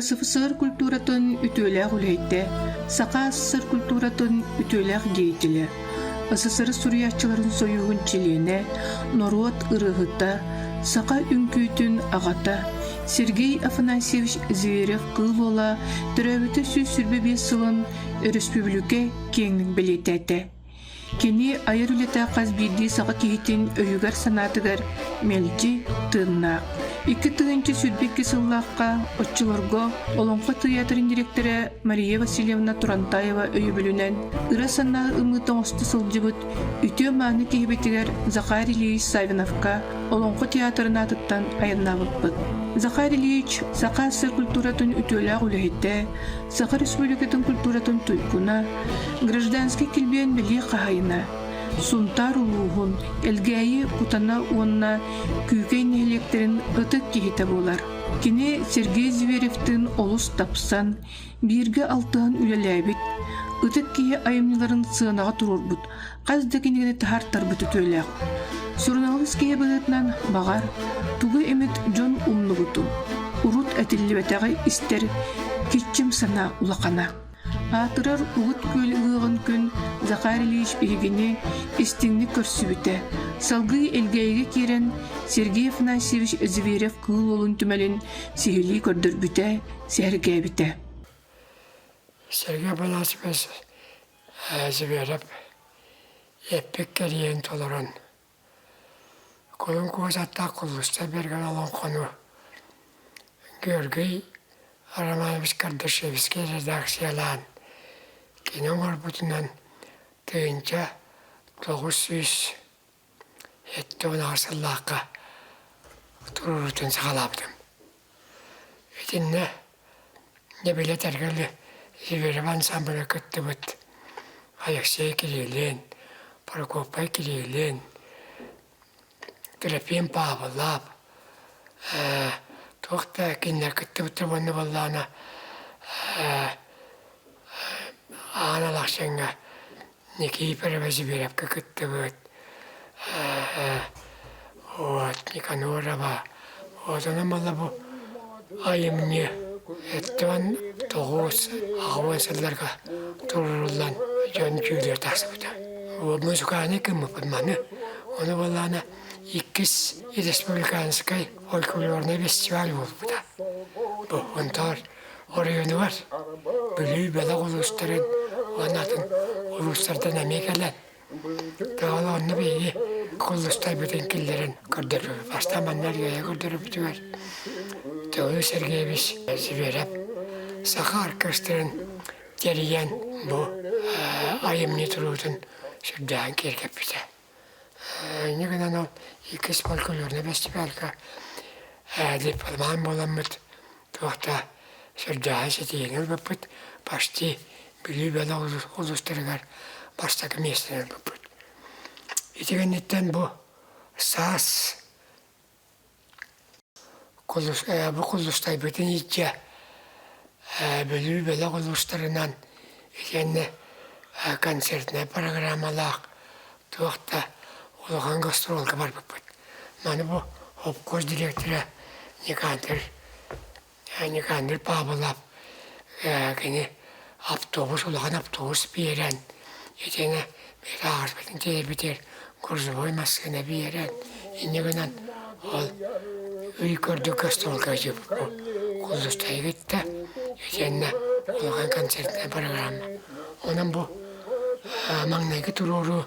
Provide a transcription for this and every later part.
РСФСР культуратын үтүөлээх үлэһитэ, Саха СССР культуратын үтүөлээх деятелэ, СССР суруйааччыларын сойууһун чилиэнэ, норуот ырыаһыта, саха үҥкүүтүн аҕата Сергей Афанасьевич Зверев-Кыыл Уола төрөөбүтэ 125 сылын өрөспүүбүлүкэ киэҥник бэлиэтээтэ. Кини айар үлэтэ хас биирдии саха киһитин өйүгэр-санаатыгар мэлдьи тыыннаах. 2022 сыллаахха оччолорго Олоҥхо тыйаатырын дириэктэрэ Мария Васильевна Турантаева өйөбүлүнэн ыра санаа ымыыта оҥосто сылдьыбыт үтүө-мааны киһибитигэр Захар Ильич Савиновка Олоҥхо театрын аатыттан айаннаабыппыт. Захар Ильич Саха СССР культуратын үтүөлээх үлэһитэ, Саха Республикатын культуратын туйгуна, гражданскай килбиэн бэлиэ хаһайына, Сунтаар улууһун, Элгээйи, Кутана уонна Күүкэй нэһилиэктэрин ытык киһитэ буолар. Кини Сергей Зверевтыын олус тапсан, бииргэ алтыһан үлэлээбит, ытык киһи айымньыларын сыанаҕа туруорбут, хас да кинигэни таһаартарбыт үтүөлээх. Суруналыыс киһи быһыытынан, баҕар, тугу эмит дьон умнубутун, урут этиллибэтэҕи истэр киччим санаа улахана. Аатырар Угут Күөл ыһыаҕын күн Захар Ильич биһигини истиҥник көрсүбүтэ. Салгыы Элгээйигэ киирэн Сергей Афанасьевич Зверев-Кыыл Уолун түмэлин сиһилии көрдөрбүтэ, сэһэргээбитэ. Сергей Афанасьевич Зверев эппит кэриэһин толорон, Кулун Куосаттаах Куллуста Бэргэн олоҥхону Георгий Романович Кардашевскай редакциялаан, кини оҥорбутунан 1978 сыллаахха туруоруутун саҕалаабытым. Итиннэ Нэбилэ Тэргэли Зверев ансамбыла кыттыбыт Алексей Кириллин, Прокопий Кириллин, Трофим Павлов, туох да кинилэр кыттыбыттар уонна буоллаҕына Аан Алахчыҥҥа Никифорова Зверевка кыттыбыт, вот Никанорова, вот онон буолла бу айымньы эттэн 9-8 сылларга туруоруллан дьон дьүүлүгэр тахсыбыта. Музыкальный гыммыппыт маны. Ону буоллаҕына иккис республиканскай фольклорнай фестиваль буолбута. Бу Онтоор оройуонугар Бүлүү бөлөх улуустарын уонна атын улуустартан эмиэ кэлэн, Таҕыл онно биһиги куллустарбытын киллэрэн көрдөрбүппүт. Бастаан манна Альгайа көрдөрбүтүгэр Тылы Сергеевич Зверев саха оркестрын тэрийэн бу айымньы туруутун сүрдээҕин киэргэппитэ. Инньэ гынан ол иккис фольклорнай фестивальга дипломан буоламмыт туох да сүрдээҕин ситиһиини ылбыппыт, почти Бүлүү бөлөх улуустарыгар бастакы миэстэни ылбыппыт. Ити кэнниттэн бу саас бу Куллустайбытын иитчэ Бүлүү бөлөх улуустарынан итиэннэ концертнай программалаах туох да улахан гастролга барбыппыт. Маны бу обкуос директора Никандр Никандр Павлов кини автобус улахан автобус биэрэн итиэннэ бэйэтэ ааҕарбытын тиэйэрбитигэр грузовой массыына биэрэн инньэ гынан ол ый көрдүк гастролга дьыппыт Куллустайы кытта итиэннэ улахан концертная программа. Онон бу маҥнайгы туруоруу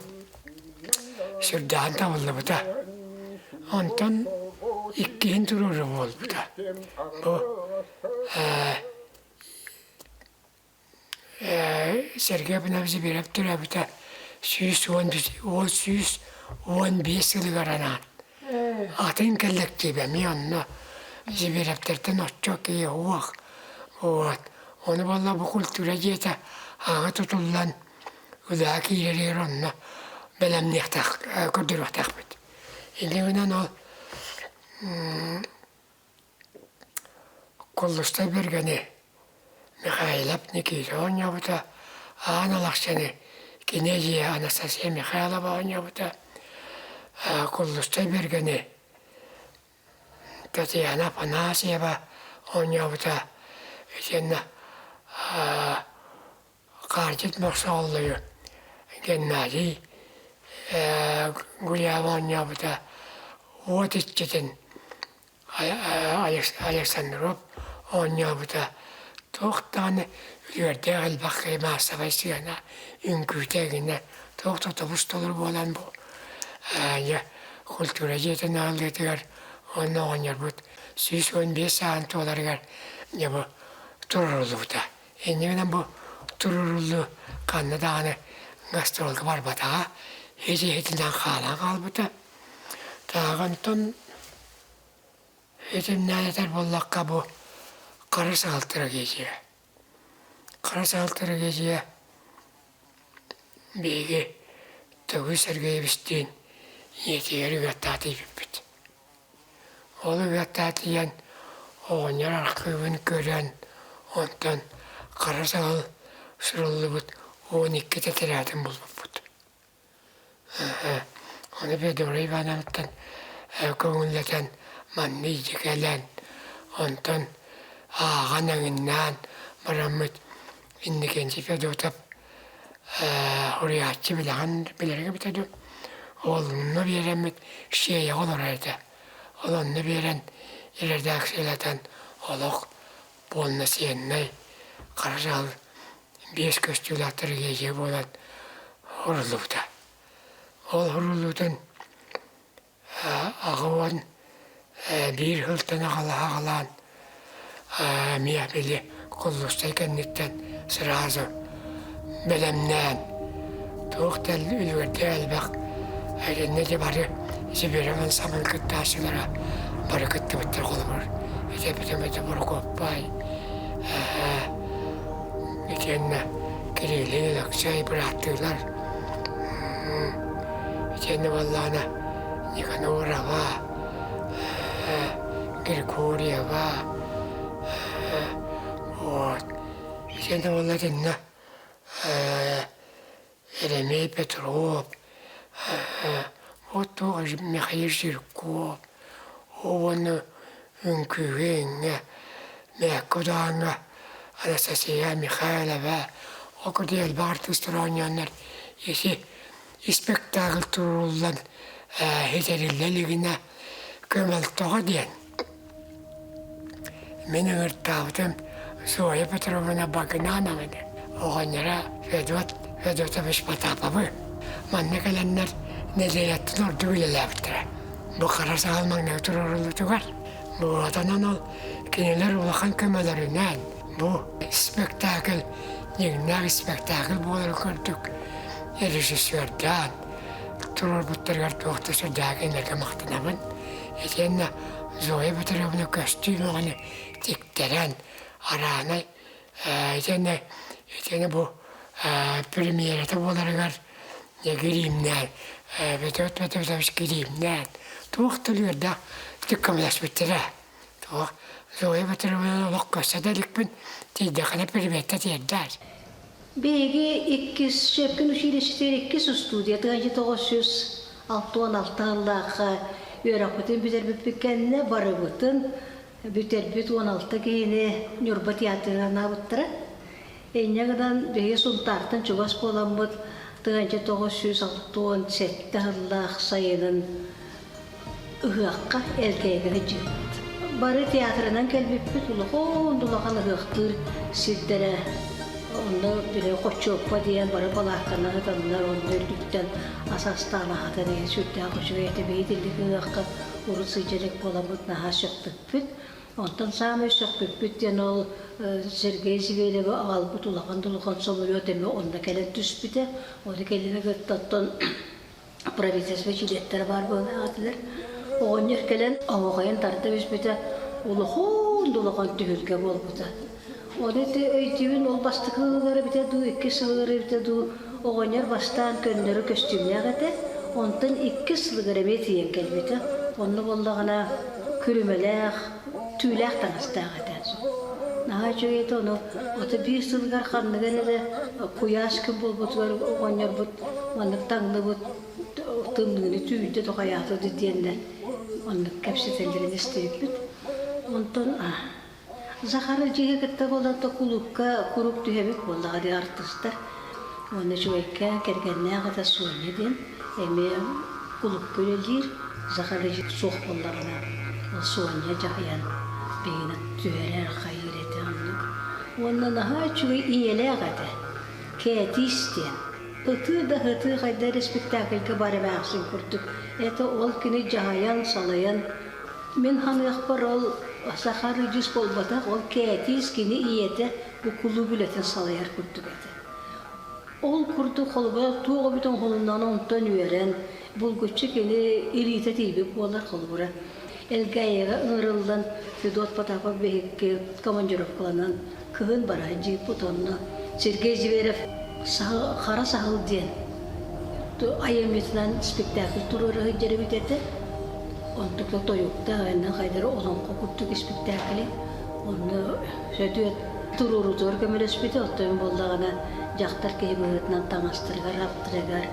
сүрдээҕин табыллыбыта. Онтон иккиһин туруоруу буолбута. Бу Сергей Апанасьевич Зверев төрөөбүтэ 115 сылыгар анаан. Атын кэллэктиип эмиэ онно Зверевтэртэн оччо киһи уох. Вот. Ону буолла бу культура дьиэтэ аҥа тутуллан үлэҕэ киирэригэр онно бэлэмниэхтээх көрдөрүөхтээхпит. Инньэ гынан ол Куллустай Бэргэни Михайлов Никита оонньообута, Аан Алахчыны кини эдьиийэ Анастасия Михайлова оонньообута, Куллустай Бэргэни Татьяна Афанасьева оонньообута. Итиэннэ Хаардьыт Мохсоҕоллойу Геннадий Гуляева оонньообута уот иччитин Александров оонньообута туох даҕаны үлүгэрдээх элбэх киһи маассабай сыана үҥкүүтэ эҥинэ туох да тобус-толору буолан бу дьэ культура дьиэтин аһыллыытыгар уонна оҕонньорбут 115 сааһын туоларыгар дьэ бу туруоруллубута. Инньэ гынан бу туруоруллуу ханна даҕаны гастролга барбатаҕа, ити-итинэн хаалан хаалбыта. Тааҕынтан итиннээн этэр буоллахха бу хара саһыл трагедия. Хара саһыл трагедия биһиги Төгүл Сергеевичтиин ийэтигэр ыгаттаатыйбыппыт. Ол ыгаттаатыйан оҕонньор архыыбын көрөн, онтон хара саһыл суруллубут 12 тэтэрээтин булбуппут. Ону Федора Ивановнаттан көҥүллэтэн манна илдьэ кэлэн, онтон ааҕан эҥиннээн бараммыт Иннокентий Федотов суруйааччы билэҕин билэргэ эбитэ дуу, ол онно биэрэммит сиэйэҕэ олорор этэ. Ол онно биэрэн эрэдээксийэлэтэн олох полноценнай хара саһыл биэс көстүүлээх трагедия буолан суруллубута. Ол суруллуутун 81 сылтан аҕалаан эмиэ били Куллустай кэнниттэн сразу бэлэмнээн туох да үлүгэрдээх элбэх итиннэ дьэ бары Сибиирэ ансамбль кыттааччылара бары кыттыбыттар холобур ити эппитим этэ Прокоппай итиэннэ Кириллин Алексей бырааттыылар Итиэннэ буоллаҕына Никанорова, Григорьева, вот. Итиэннэ буолла итиннэ Еремей Петров, вот туох Михаил Жирков уонна үҥкүүгэ иҥҥэ Мээккэ Удааҥҥа Анастасия Михайлова ол курдук элбэх артыыстар оонньооннор ити испэктээкил туруоруллан ситэриллэ илигинэ көмөлтөҕө диэн мин ыҥыртаабытым Зоя Петровна Багынанованы оҕонньоро Федот Федотович Потаповы манна кэлэннэр нэдиэлэттэн ордук үлэлээбиттэрэ. Бу хара саһыл маҥнайгы туруоруллуутугар буолатанан ол кинилэр улахан көмөлөрүнэн бу спектакль дьиҥнээх испэктээкил буоларын курдук режиссердаан туруорбуттарыгар туох да сүрдээх кинилэргэ махтанабын. Итиэннэ Зоя Петровна көстүү бөҕөнү тиктэрэн, араанай итиэннэ итиэннэ бу премьерата буоларыгар гириимнээн Петр Петрович гириимнээн туох да үлүгэрдээх көмөлөспүттэрэ. Туох Зоя Петровна олох көрсө да иликпин, тиийдэххинэ пиримиэттэ тиэрдээр. Биһиги иккис Щепкин училищетыгар иккис устуудьуйа 1966 сыллаахха үөрэхпитин бүтэрбиппит кэннэ барыбытын бүтэрбит 16 киһини Ньурба театрыгар анаабыттара. Инньэ гынан биһиги Сунтаартан чугас буоламмыт 1967 сыллаах сайынын ыһыахха Элгээйигэ сылдьыбыппыт. Бары театрынан кэлбиппит улахан улахан ыһыахтыыр сирдэрэ онно били Хочуоппа диэн бары балаакканан сытаннар онно үрдүттэн ас астаан аһатан иһин сүрдээх үчүгэй этэ биһи ыһыахха урут сылдьа илик буоламмыт наһаа сөхпүппүт. Онтон саамай сөхпүппүт диэн ол Сергей Зверевы аҕалбыт улахан да улахан самолет эмиэ онно кэлэн түспүтэ. Ону кэлини кытта оттон правительство чилиэттэрэ баар буолан этилэр. Оҕонньор кэлэн оһуохайын тарда түспүтэ, улахан да улахан түһүлгэ буолбута. Ону ити өйдүүбүн ол бастакы ыаллар эбитэ дуу, иккис ыаллар эбитэ дуу, оҕонньор бастаан көннөрү көстүүмнээх этэ, онтон иккис сылыгар эмиэ тиийэн кэлбитэ. Онно буоллаҕына күрүмэлээх, түүлээх таҥастаах этэ. Наһаа үчүгэй этэ, ону ото биир сылыгар ханныгар эрэ куйаас күн буолбутугар оҕонньорбут маннык таҥныбыт тымныыны түүрдэ тоҕойаата диэннэр оннук кэпсэтэллэрин истибиппит. Онтон. Захар дьиэ кытта буолан то кулуупка куруук түһэбит буоллаҕа дии артыыстар. Уонна үчүгэйкээн кэргэннээх этэ Соня диэн эмиэ кулуупка үлэлиир. Захар суох буоллаҕына ол Соня дьаһайан биһигини түһэрэр, хайыыр этэ оннук. Уонна наһаа үчүгэй ийэлээх этэ. Кээтиис диэн. Ытыы да ытыы хайда эрэ спектакльга бар эмээхсин курдук. Это ол кини дьаһайан, салайан Мин ханыахпар ол саха рыдьыс буолбатах, ол Кээтиис кини ийэтэ бу кулууп үлэтин салайар курдук этэ. Ол курдук холобура туох эбит оҥоһулуннаҕына онтон үөрэн, булгуччу кини илиитэ тиийбит буолар холобура. Элгээйигэ ыҥырыллан Федот Потапов биһикки командировкаланан кыһын бара дьииппит онно Сергей Зверев Хара саһыл диэн айымньытынан спектакль туруора сылдьар эбит этэ. Онтука тойуктаах иннин хайдары олоҥхо курдук испиктээкили онно сөтүөт туруорутугар көмөлөспүтэ. Оттон буоллаҕына дьахтар киһи быһыытынан таҥастарыгар, аптарыгар,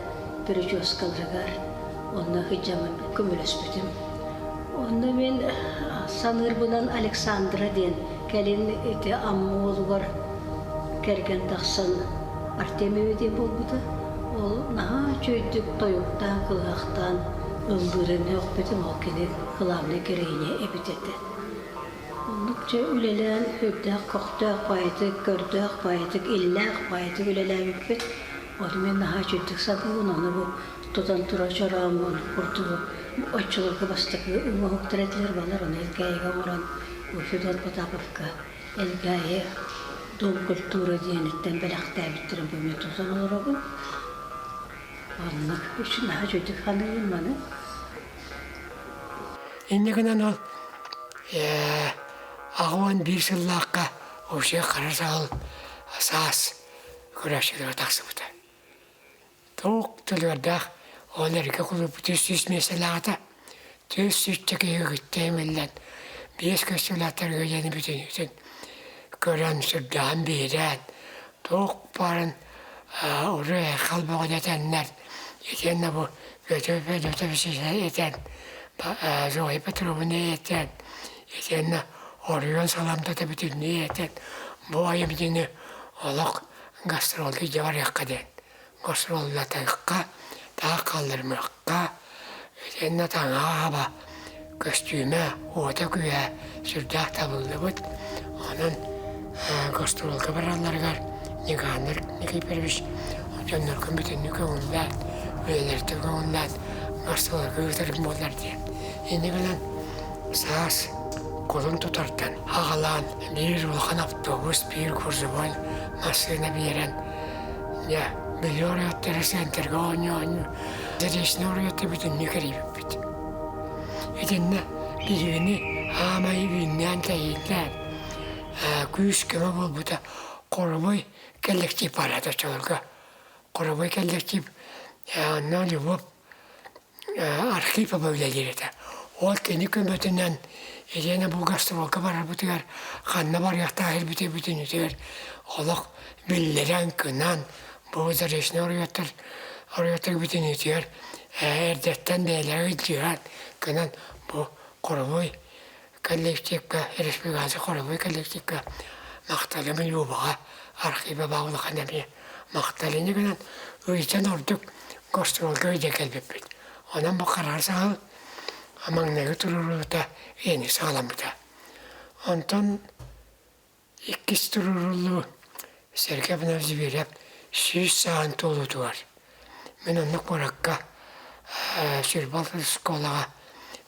прическаларыгар онно сылдьаммын көмөлөспүтүм. Онно мин саныырбынан Александра диэн кэлин ити Амма уолугар кэргэн тахсан Артемьева диэн буолбута. Ол наһаа үчүгэйдик тойуктаан, кылыһахтаан ыллыырын өхпүтүм, ол кини кылаабынай героиня эбит этэ. Оннук дьэ үлэлээн үрдээх көхтөөх поэтик, көрдөөх поэтик, иллээх поэтик үлэлээбиппит. Ону мин наһаа үчүгэйдик саныыбын, ону бу тутан тура чорооммун курдугу оччолорго бастакы уҥуоһуктар этилэр балар, ону Элгээйигэ оҥорон Федот Потаповка Элгээйи Дом культура диэниттэн бэлэхтээбиттэрин бу мин тутан олоробун. Оннук үчүн наһаа үчүгдүк саныыбын маны. Инньэ гынан ол 81 сыллаахха вообще хара саһыл саас көрөөччүлэргэ тахсыбыта. Туох төлүөрдээх ол эргэ кулууппут 300 миэстэлээх этэ. 300 киһи кытта имиллэн, биэс көстүүлээхтэргэ диэни бүтүннүүтүн көрөн, сүрдээҕин биһирээн, туох баарын уруй-айхал бөҕөнү этэннэр, итиэннэ бу Петр Федотович этэн, Зоя Петровна этэн, итиэннэ оройуон саламтата бүтүннүү этэн, бу айымньыны олох гастролга илдьэ барыахха диэн гастроллатыахха, таах хаалларымыахха, итиэннэ таҥаһа хаба, көстүүмэ, уота-күүһэ сүрдээх табыллыбыт. Онон гастролга баралларыгар Никандр Никифорович дьоннорго бүтүннүү көҥүллээн, үлэлэртэн көҥүллээн гастролга ыытарым буоллар диэн. Инньэ гынан саас кулун тутартан аҕалаан биир улахан автобус, биир грузовой массыына биэрэн дьэ били оройуоттары центрга оонньуу-оонньуу Заречнай оройуотта бүтүннүү кэрийбиппит. Итиннэ биһигини аамай үүннээн-тэйииннээн күүс-көмө буолбута хоровой коллектив баара оччолорго. Хоровой коллектив онно Любовь Архипова үлэлиир этэ. Ол кини көмөтүнэн Елена бу гастролга барарбытыгар ханна барыахтаах ирбитэ бүтүнүтүгэр олох биллэрэн кынан бу заречный оройуоттар оройуоттар бүтүнүтүгэр эрдэттэн бэйэлэрэ ыйдыһан кынан бу хоровой коллективка республиканскай хоровой коллективка махталым Любаҕа Архипова улахан эмиэ махталыны гынан ыйтан ордук гастролга ыйда кэлбиппит. Онон бу хараар саҕал маҥнайгы туруоруута иэни саҕаламмыта. Онтон иккис туруоруллуу Сергей Иванович Зверев 100 сааһын туолуутугар мин онно куоракка Сүрбал школаҕа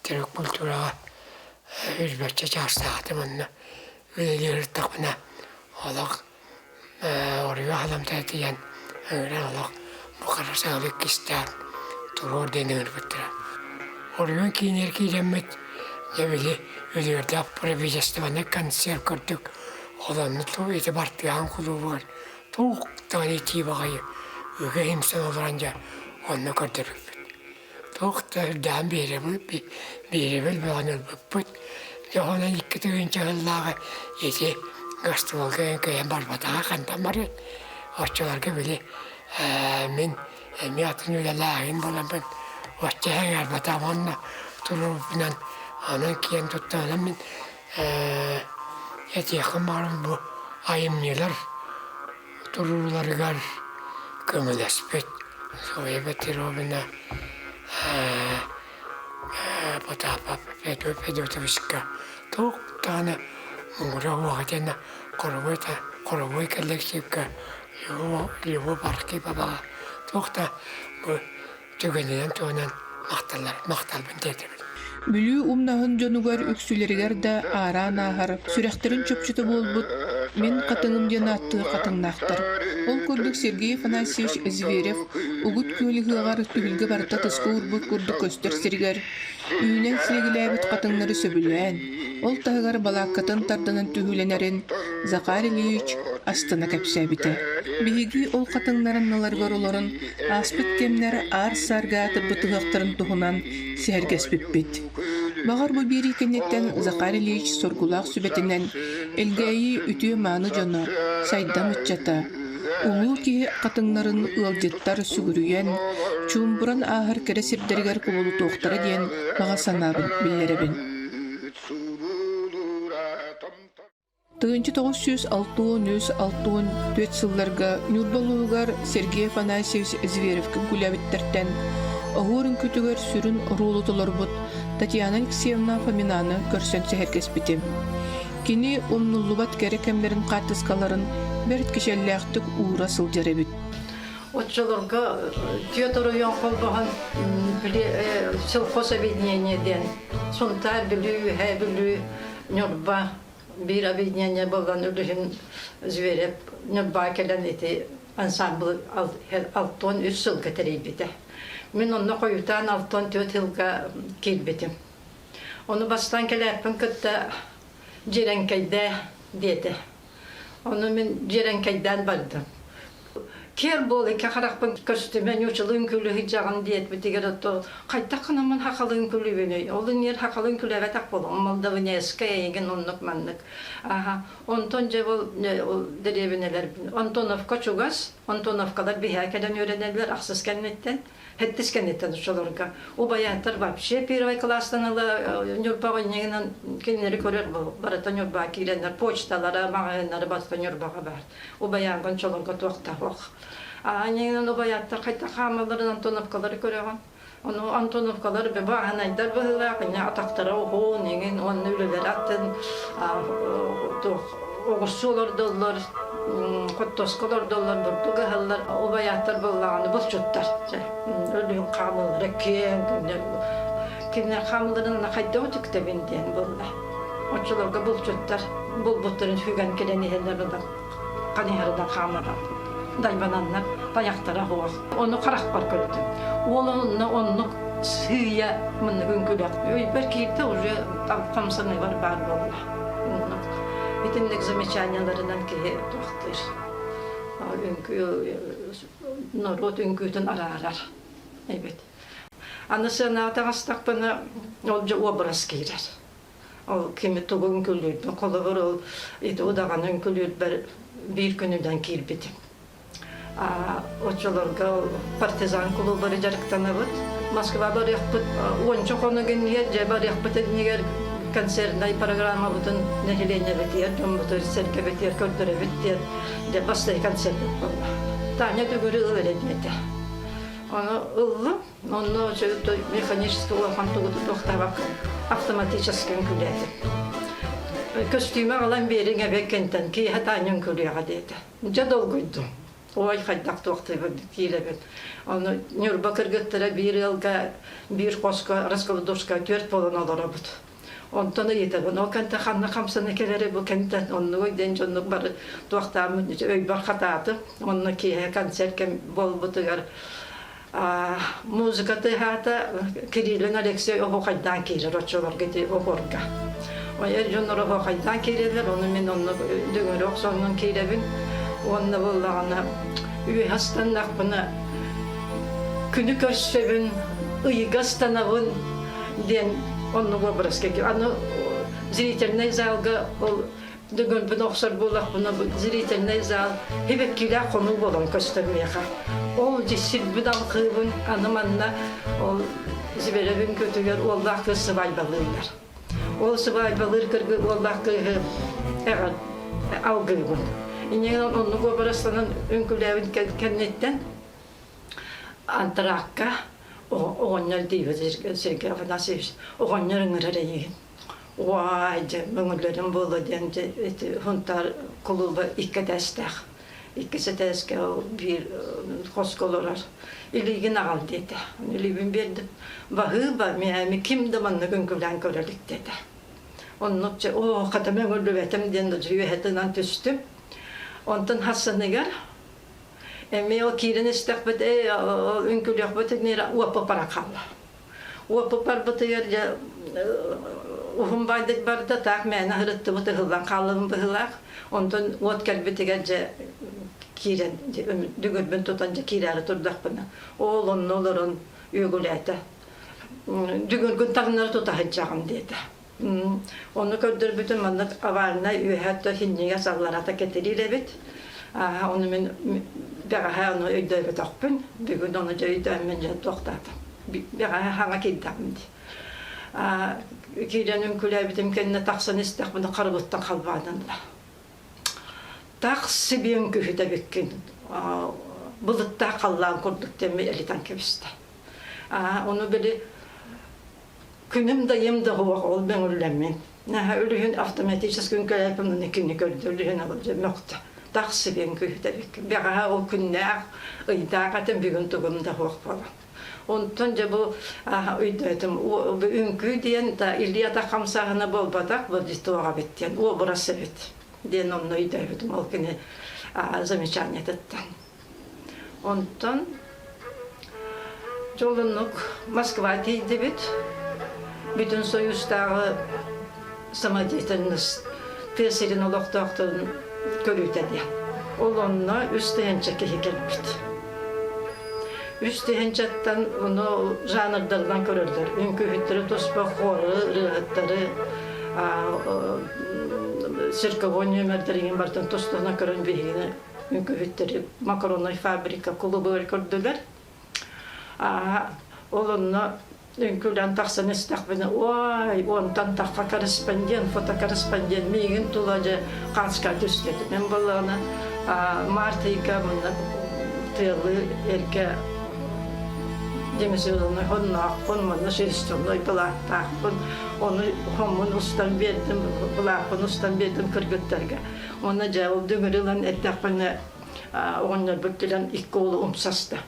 төрүт культураҕа үрбэччэ чаастаахтым онно үлэлии сырыттахпына олох Оруйу халамта тиийэн ыҥыран олох бу хара саҕалы иккистээн туруор диэн ыҥырбыттара. Оруйун киинигэр киирэммит дьэ били үлүгэрдээх правительствоны концерт курдук олонну ити бартыһаан кулуубугар туох даҕаны итии баҕайы ыга имсэн олорон дьэ онно көрдөрбүппүт. Туох да үрдээн биэрэбил бөҕөнү ылбыппыт. Дьэ онон 2 тыһыынча сыллааҕы ити гастролга кыайан барбатаҕа хантан барыай. Оччолорго били мин эмиэ атын үлэлээһин буоламмын оччо сэҥээрбэтэҕим уонна туруорбуппунан онон киэн туттан онон мин. Этиэххин баҕарабын бу айымньылар турууларыгар көмөлөспүт Зоя Петровна Потапов Петр Федотовичка туох даҕаны муҥура суох итиэннэ хоровой хоровой коллективка Любовь Архиповаҕа туох да бу түгэнинэн туһунан махталлар махталбын тиэрдэбин. Бүлүү умнаһын дьонугар үксүлэригэр да аараан ааһар, сүрэхтэрин чопчута буолбут «Мин хатыҥым» диэн ааттыыр хатыҥнаахтар. Ол курдук Сергей Афанасьевич Зверев Угут күөл ыһыаҕар түһүлгэ барыта тыска уурбут курдук көстөр сиригэр үүнэн силигилээбит хатыҥнары сөбүлээн, ол таһыгар балааккатын тардынан түһүүлэнэрин Захар Ильич астына кэпсээбитэ. Биһиги ол хатыҥнар анныларыгар олорон ааспыт кэмнэр аар-саарга аатырбыт ыһыахтарын туһунан сэһэргэспиппит. Баҕар бу биэрии кэнниттэн Захар Ильич соргулаах сүбэтинэн Элгээйи үтүө-мааны дьоно, сайдам ыччата, улуу киһи хатыҥнарын ыалдьыттар сүгүрүйэн, чуумпуран ааһар кэрэ сирдэригэр кубулутуохтара диэн баҕа санаабын биллэрэбин. 1963-64 сылларга Ньурба улууһугар Сергей Афанасьевич Зверевкэ үҥкүүлээбиттэртэн оһуор үҥкүүтүгэр сүрүн оруолу толорбут Татьяна Алексеевна Фоминаны көрсөн сэһэргэспитим. Кини умнуллубат кэрэ кэмнэрин хаартыскаларын бэрт кичэллээхтик уура сылдьар эбит. Оччолорго түөрт оройуон холбоһон били сельхозобъединение диэн Сунтаар, Бүлүү, Үөһээ Бүлүү, Ньурба биир объединение буолан үлүһүн Зверев Ньурбаҕа кэлэн ити ансамблы 63 сылга тэрийбитэ. Мин онно хойутаан 64 сылга киирбитим. Ону бастаан кэлээппин кытта дьиэрэҥкэйдээ диэтэ. Ону мин дьиэрэҥкэйдээн бардым. Киэр буол икки харахпын көстүмэ ньуучалыын күлүһүйдьэҕин диэбитигэр ото хайдах гынаммын хахалыын күлүбүнүй ол иҥиэр хахалыын күлэбэтэх буолуҥ молдавинескай эйигин оннук маннык аха онтон дьэ ол дэриэбинэлэрбин Антоновка чугас Антоновкалар биһээ кэлэн үөрэнэллэр ахсыс кэнниттэн Хэттис кэнниттэн оччолорго убайааттар вообще первый класстан ыла Ньурбаҕа иннигинэн кинилэри көрөр барыта Ньурбаҕа киирэннэр почталара маҕаһыыннара барыта Ньурбаҕа баар убайааҥҥын чолорго туохтаах аанньыгынан убайааттар хайдах хаамалларын Антоновкалары көрөҕүн ону Антоновкалар бааһынайдар быһыылаах инньэ атахтара уһун иҥин уонна үлэлэр аттын туох оҕурсу олордоллор хоттоско олордоллор бурдук ыһаллар убайааттар буоллаҕына булчуттар өлүһүн хаамыылара киэҥ кинилэр хаамыыларын хайдах үтүктэбин диэн буолла оччолорго булчуттар булбуттарын сүгэн кэлэн иһэллэр ханыһарынан хаамара дайбананнар тайахтара суох ону харахпар көрдүм уол онно оннук сыыйа мыннык үҥкүлэх өйбөр киирдэ уже хамсаныыбар баар буолла итинник замечанияларынан киһи туохтуур үҥкүү норуот үҥкүүтүн араарар эбит аны сыанаҕа таҕыстахпына ол дьэ образ киирэр Ол кими тугу үҥкүүлүүрбүн, холобур, ол ити удаҕаны үҥкүүлүүрбэр биир күнүнэн киирбитим. Оччолорго партизан кулуубары дьарыктанабыт. Москва барыахпыт уонча хонук иннигэр, дьэ барыахпыт иннигэр концертнай программабытын нэһилиэнньэбитигэр, дьоммутугар, сэргэбитигэр көрдөрөбүт диэн дьэ бастакы концерпит буолла. Таня төгүрү ыл эрэ диэтэ. Ону ыллым. Онно механически улахан тугу тутуохтаабакка автоматически үҥкүүлээтим. Көстүүмэ аҕалан биэриҥ эбэккинтэн киэһэ Таня үҥкүүлүөҕэ диэтэ. Дьэ долгуйдум. Ой, хайдах туохтуйбун киирэбин. Ону Ньурба кыргыттара биир ыалга, биир хоско раскладушка түөрт буолан олоробут. Онтон ыйытабын, ол кэнтэ ханна хамсана кэлэри бу кэнтэн оннугуй диэн дьоннук бары туохтааммын өйбөр хатаатым. Онно киэһэ концерт кэм буолбутугар музыка тыаһаата Кириллин Алексей оһуохайдаан киирэр оччолорго ити оһуорга. Эр дьоннор оһуохайдаан киирэллэр, ону мин онно дөҥөрө охсоннун киирэбин. Уонна буоллаҕына үөһэ ыстаннахпына күнү көрсөбүн, ыйга ыстанабын диэн оннук образка аны зрительнай залга ол Дөгөлбүн охсор буоллахпына зрительнай зал хибэккилээх хонуу буолан көстөр миэхэ. Ол сирбин алхыыбын аны манна ол Зверевин көтүгэр уоллаах кыыс сыбаайбалыыллар. Ол сыбаайбалыыр кыргы уоллаах кыыһы эҕэр алгыыбын. Инньэ оннук уобарастанан үҥкүүлээбит кэнниттэн антракка оҕонньор диибит Сергей Афанасьевич оҕонньор ыҥырар эйигин. Уай дьэ мөҥүллэрим буолла диэн дьэ ити Хунтаар кулууба икки этээстээх. Иккис этээскэ биир хоско олорор. Илиигин аҕал диэтэ. Илиибин биэрдим. Баһыыба, миэми ким да маннык үҥкүүлээн көрө илик диэтэ. Оннук дьэ, оо, хата мөҥүллүбэтим диэн үөһэтинэн түстүм. Онтон хассаныгар эмиэ ол киирэн истэхпит, ээ, үҥкүүлүөхпүт иннигэр уоппупара хаалла. Уоппупарбытыгар дьэ уһун баайдык барда, таах мээнэ ыһырыттыбыт, ыһыллан хааллыбын быһыылаах. Онтон уот кэлбитигэр дьэ киирэн дүҥүрбүн тутан дьэ киирээри турдахпына, ол онно олорон үөгүлээтэ. Дүҥүргүн таҥнары тута сылдьаҕын диэтэ. Ону көрдөрбүтүм маннык овальнай үөһэ өттө синньигэс алларата кэтириир эбит. Ону мин бэҕэһээ ону өйдөөбөтөхпүн. Бүгүн ону дьэ өйдөөммүн дьэ туохтаатым. Бэҕэһээ хаҥа киирдэҕим дии. Киирэн үҥкүүлээбитим кэннэ тахсан истэхпинэ харыбыттан халбаанан ыла. Тахсы биэн күһүтэ бүккүн былыттаах халлаан курдук диэмми элитэн кэбистэ. Ону били Күнүм да ыйым да суох ол мөҥүллэммин. Наһаа үлүһүн автоматически үҥкэлээппин уонна кини көрдө үлүһүн алып мөхтө. Тахсыбын күһүтэбиккин. Бэҕэһээ ол күннээх, ыйдаах этим бүгүн тугум да суох буолан. Онтон дьэ бу өйдөөтүм үҥкүү диэн да илии атах хамсааһына буолбатах бу туох эбит диэн образ эбит диэн онно өйдөөбүтүм ол кини замечаниетыттан. Онтон дьолуннук Москва тиийдибит. Бүтүн Союзтааҕы самодеятельность тыа сирин олохтоохторун көрүүтэ диэн. Ол онно 3000 киһи кэлбит. 3000-тан ону жанрдарынан көрөллөр. Үҥкүүһүттэри туспа хоры, ырыаһыттары, цирковой нүөмэрдэрин барытын тус-туһунан көрөн биһигини үҥкүүһүттэри макароннай фабрика кулубугар көрдүлэр. Ол онно үҥкүүлээн тахсан истэхпинэ, ой, онтон тахха корреспондент, фотокорреспондент миигин тула дьэ хааска түстэ. Мен буоллаҕына март ыйга манна тыалы эргэ демисезоннай хонноохпун, манна шерстяной былааттаахпын, ону хоммун устан биэрдим, былааппын устан биэрдим кыргыттарга. Уонна дьэ ол дүҥүрү ылан эттэхпинэ оҕонньорбут кэлэн икки уолу умсаста.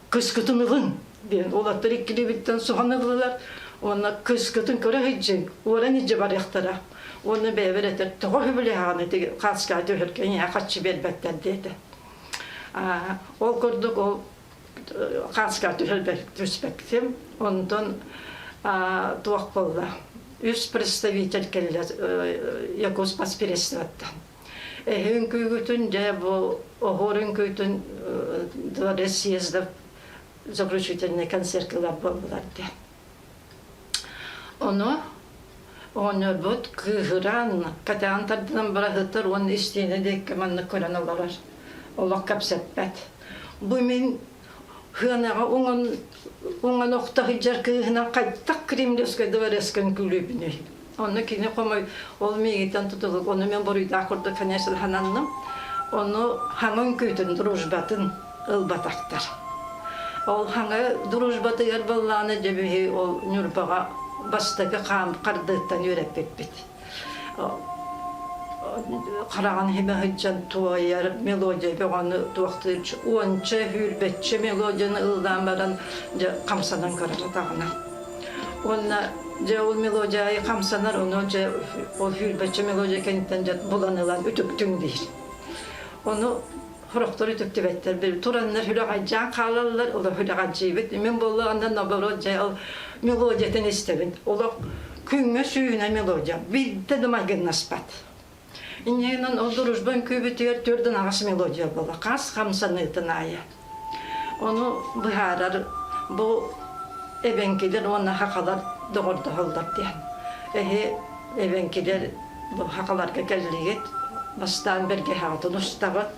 Кыскытын ылын диэн уолаттар иккилиибиттэн соһон ыллылар уонна кыскытын көрө сылдьыҥ, уоран илдьэ барыахтара. Уонна бэйэбэр этэр тоҕо үбүлэһэҕин ити хааскаа түһэргэ ийэҕэ харчы биэрбэттэр диэтэ. Ол курдук ол хааскаа түһэрбэт түспэттим. Онтон туох буолла? Үс представитель кэллэ Якутспецпередствоттан. Эһи үҥкүүгүтүн дьэ бу оһуор үҥкүүтүн дворец съездов заключительный концерт ылар буоллулар диэн. Ону оҕонньорбут кыыһыран, кэтэҕин тардынан быраһыттар уонна истиэнэ диэки маннык көрөн олорор. Олох кэпсэппэт. Бу мин сыанаҕа уҥан уҥан охто сылдьар кыыһынан хайдах Кремлевскай дворецка үҥкүүлүүбүнүй? Онно кини хомой ол миигиттэн тутулук, ону мен буруйдаах курдук, конечно, сананным. Ону хаҥа үҥкүүтүн, дружбатын ылбатахтар. Ол хаҥа дружбатыгар буоллаҕына дьэ биһи ол Ньурбаҕа бастакы хаам хардыыттан үөрэппиппит. Хараҕын иһимэ сылдьан туойар мелодия бөҕөнү туохтуур уонча сүүрбэччэ мелодияны ыллаан баран дьэ хамсанан көрөр атаҕынан. Уонна дьэ ол мелодия хамсанар, ону дьэ ол сүүрбэччэ мелодия кэнниттэн дьэ булан ылан үтүктүҥ диир. Ону сорохтор үтүктүбэттэр, били тураннар сүрэҕэлдьээн хаалаллар, олох сүрэҕэлдьиибит. Мин буоллаҕына наоборот дьэ ол мелодиятын истэбин. Олох күҥҥэ сүүнэ мелодия, биирдэ да майгыннаспат. Инньэ ол дружба үҥкүүбүтүгэр төрдүн аҕыс мелодия буола, хас хамсаныытын аайы. Ону быһаарар бу эбэҥкилэр уонна хахалар доҕордоһоллор диэн. Эһи эбэҥкилэр бу хахаларга кэллигит, бастаан бэргэһэҕитин устаҕыт,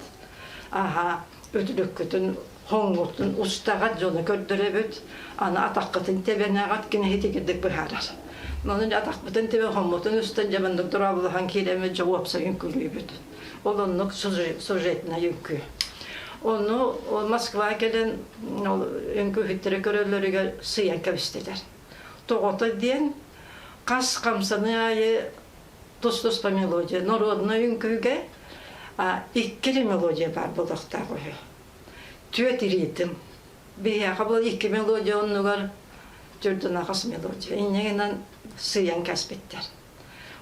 аһа үтүлүккүтүн хоҥҥутун устаҕыт, дьону көрдөрөбүт, аны атаххытын тэбэнэҕит, кини итигирдик быһаарар. Онон атахпытын тибэ хоммутун устан дьэ маннык дорооболоһон киирэммит дьэ уопсай үҥкүүлүүбүт. Ол оннук сюжетнай үҥкүү. Ону Москва кэлэн ол үҥкүүһүттэри көрөллөрүгэр сыйан кэбистилэр. Тоҕото диэн хас хамсаныы аайы тус-туспа мелодия. Народнай үҥкүүгэ иккили мелодия баар буолуохтаах үһү. Түөрт ритм. Биһиэхэ бұл икки мелодия оннугар төрдүнахас мелодия. Инньэ гынан сыйан кэспиттэр.